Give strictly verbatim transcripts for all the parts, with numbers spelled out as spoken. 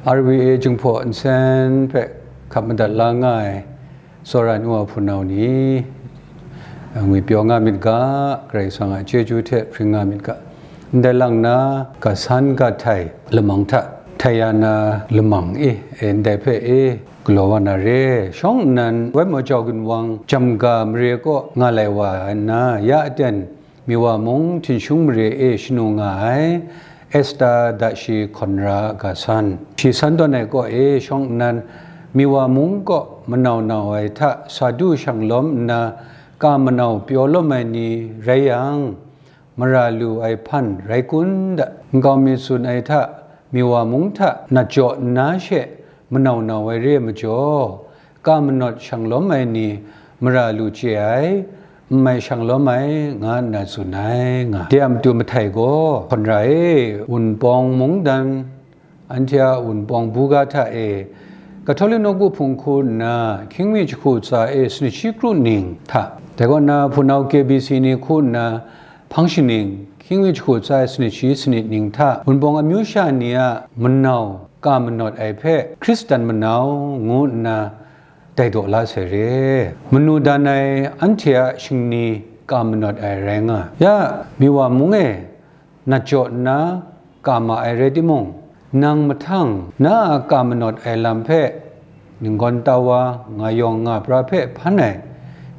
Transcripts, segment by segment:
R V A Jinghpaw Nsen hpe hkap madat la nga ai tsawra nu wa hpunau ni, ngwi pyaw nga myit ga, Karai Kasang a chyeju hte hpring nga myit ga. Ndai lang na, ga san ga htai lamang hta, htai ya na lamang e, e ndai hpe e galaw wa na re. Shawng nnan, Wai Maw Jau Ginwang jam ga mare kaw nga lai wa nna, ya aten Miwa mung htinshung mare e shanu nga ai Esta da shi hkawn ra ga san. Shi san tawn ai kaw e shawng nnan, Miwa mung kaw manau nau ai hta sa du shang lawm nna, ka manau pyaw lawm ai ni rai yang, mara lu ai hpan rai kun da, nkau mi tsun ai hta, Miwa mung hta nat jaw nna she manau nau ai re ai majaw, ka manawt shang lawm ai ni mara lu chye ai, n mai shang lawm ai, nga nna tsun ai nga. De a matu mahtai gaw, hkawn ra e, Wunpawng mungdan, anhte a Wunpawng buga hta e, Catholic nawku hpung hku nna, hkying mi jahku tsa e sanit shi kru ning hta, dai kaw na hpunau K B C ni hku nna, hpang shaning, hkying mi jahku tsa e sanit shi sanit ning hta, Wunpawng amyu sha ni a manau ka manawt ai hpe, Hkristan manau ngu nna dai daw la sai re. Manu dan ai anhte a shingni ka manawt ai rai nga. Ya, Miwa mung e, nat jaw nna ka ma ai rai timung, nang mahtang na a ka manawt ai lam hpe, ninggawn tau wa, nga yawng nga pra hpe hpan ai,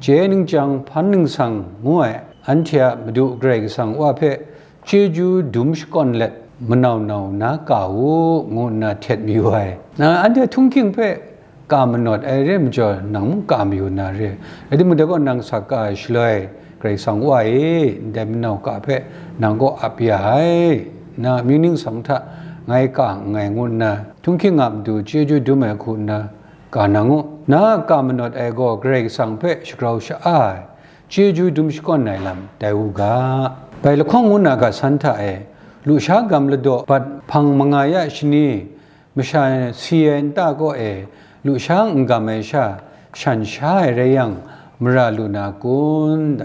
chye ningchyang hpan ningsang ngu ai, anhte a Madu Karai Kasang Wa hpe chyeju dum shakawn let, manau nau na ka u, ngu nna htet mayu ai. Na anhte htunghking hpe ka manawt ai re ai majaw, nang mung ka mayu na re. Rai timung, dai gaw nang sa ka ai shaloi, Karai Kasang Wa e, ndai manau ka hpe nang kaw ap ya ai, na amyu ningsang hta ngai ka nngai, ngu nna htunghking a matu chyeju dum ai hku nna ka nang u. Na a ka manawt ai gaw Karai Kasang hpe shagrau sha-a ai, chyeju dum shakawn ai lam tai u ga. Bai lahkawng ngu na ga san hta e, lusha gam ladaw bat hpang manga ya shani, masha si ai nta kaw e lusha n gam ai sha, shan sha ai rai yang, mara lu na kun?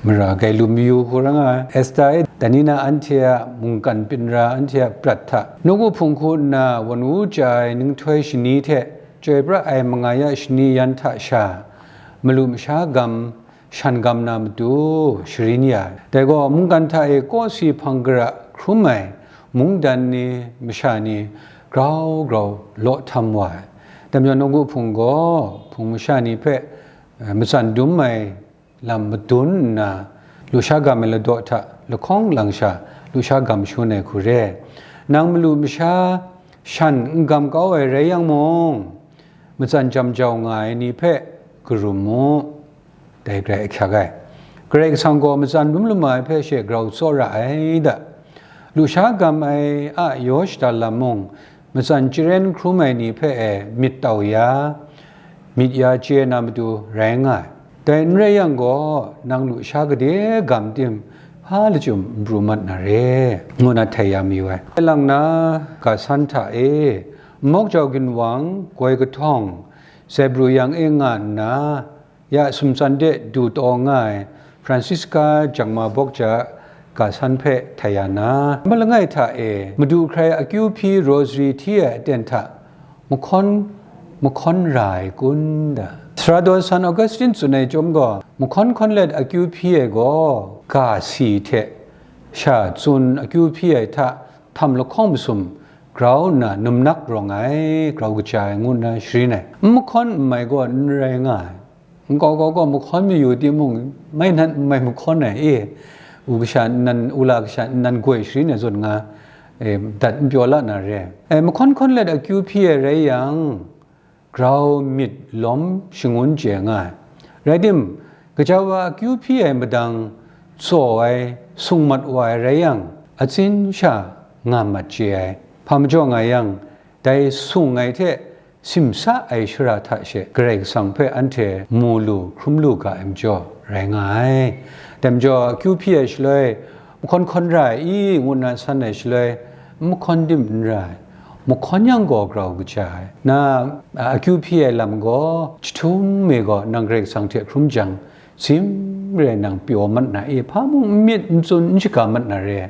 Mara gai lu mayu hku ra nga ai. Esta e, dai ni na anhte a mungkan pyin ra, anhte a prat hta, nawku hpung hku nna wan wu chya ai ninghtoi shani hte chyoi pra ai manga ya shani yan hta sha, malu masha gam, shan gam na matu sharin ya ai. Dai gaw, mungkan hta e kawsi hpang gara hkrum ai mungdan ni, masha ni grau grau law htam wa ai. Dai majaw, nawku hpung gaw hpung masha ni hpe, eh, matsan dum ai lam madun nna, lusha gam ai ladaw hta lahkawng lang sha, lusha gam shangun ai hku re. Nang malu masha shan n gam kau ai rai yang mung, matsan jam jau nga ai ni hpe karum mu. Dai grai ahkyak ai. Karai Kasang gaw matsan dum lama ai hpe she grau tsawra ai da. Lusha gam ai a yaw shada lam mung, matsan charen hkrum ai ni hpe e myit tau ya, myit ya chye na matu rai nga ai. Dai n rai yang gaw, nang lusha gade gam tim, hpa lachyum n pru mat na re, ngu na htai ya mayu ai. Dai lang na, ga san hta e, Mawk Jau Ginwang, goi kahtawng, Zebru yang e nga nna, ya sumtsan de du taw nga ai Francisca Jangma Bawk Ja ga san hpe htai ya na, ma langai hta e madu hkrai akyu hpyi rosary hti ai aten hta mahkawn, mahkawn ra ai kun da? Sara daw San Augustine tsun ai chyawm gaw, mahkawn hkawn let akyu hpyi ai gaw, ga si hte sha tsun akyu hpyi ai hta htam lahkawng masum grau nna numnak rawng ai, grau kaja ai ngu nna sharin ai. N mahkawn n mai gaw n rai nga ai. Nkau kau gaw mahkawn mayu timung, mai nan n mai mahkawn ai, e, u kasha nnan, u la kasha nnan goi sharin ai zawn nga, e, dat n pyaw la na re. E, mahkawn hkawn let akyu hpyi ai rai yang, grau myit lawm shangun chye nga ai. Rai tim, gaja wa akyu hpyi ai madang tsaw ai, sung mat wa ai rai yang, atsin sha nga mat chye ai. Hpa majaw nga yang, dai sung ai hte simsa ai shara hta she Karai Kasang hpe anhte mu lu hkrum lu ga ai majaw rai nga ai. Dai majaw, akyu hpyi ai shaloi, mahkawn hkawn ra ai i, ngu nna san ai shaloi, mahkawn tim n ra ai. Mahkawn yang gaw grau kaja ai. Na, a, akyu hpyi ai lam gaw, jahtum e gaw nang Karai Kasang hte hkrum jang, zim rai nang pyaw mat na i, hpa mung n myit, n tsun, n shaga mat na re.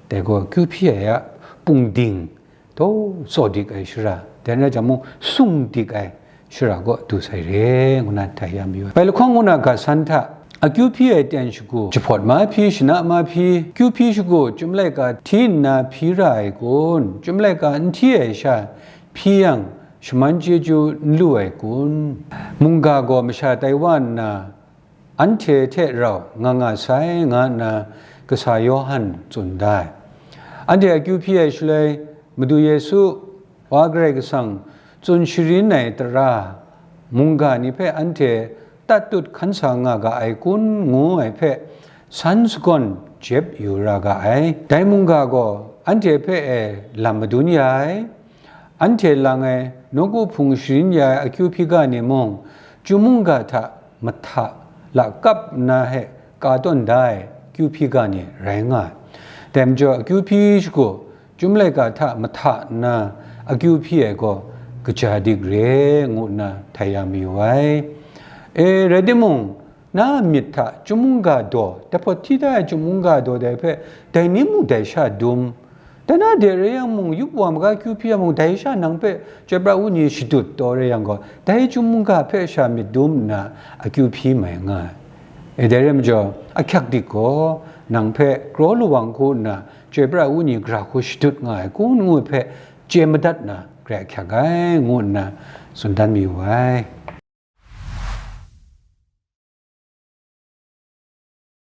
Dai gaw, akyu hpyi ai a pungding, daw tsaw dik ai shara, dai rai jang mung sung dik ai shara kaw du sai re, ngu na htai ya mayu ai. Bai lahkawng ngu na ga san hta, akyu hpyi ai ten shagu, jahpawt mahpyi, shana mahpyi, kyu hpyi shagu, chyum laika hti nna hpyi ra ai kun? Chyum laika n hti ai sha hpyi yang, shaman chyeju n lu ai kun? Mungga gaw masha tai wa nna, anhte hte rau nga nga sai, nga nna kasa Yawhan tsun da ai. Anhte akyu hpyi ai shaloi, Madu Yesu, Wa Karai Kasang tsun sharin ai tara, mungga ni hpe anhte tatut hkan sa nga ga ai kun, ngu ai hpe san sagawn jep yu ra ga ai. Dai mungga gaw anhte hpe e lam madun ya ai. Anhte lang ai, nawku hpung sharin ya ai akyu hpyi ga ni mung, chyum mungga hta mahta lakap nna he ka tawn da ai akyu hpyi ga ni rai nga ai. Dai majaw, akyu hpyi shagu, chyum laika hta mahta nna akyu hpyi ai gaw kaja dik re, ngu nna htai ya mayu ai. E, rai timung, na myit hta chyum mungga daw, dai hpawt hti da ai chyum mungga daw dai hpe, dai ni mung dai sha dum, dai na de rai yang mung, yup wa maga kyu hpyi yang mung, dai sha nang hpe chyoi pra u ni shadut taw rai yang gaw, dai chyum mungga hpe sha myit dum nna akyu hpyi mai nga ai. E, dai rai majaw, ahkyak dik gaw nang hpe kraw lawang hku nna chyoi pra u ni gara hku shadut nga ai kun, ngu ai hpe chye madat na, grai ahkyak ai, ngu nna tsun dan mayu ai.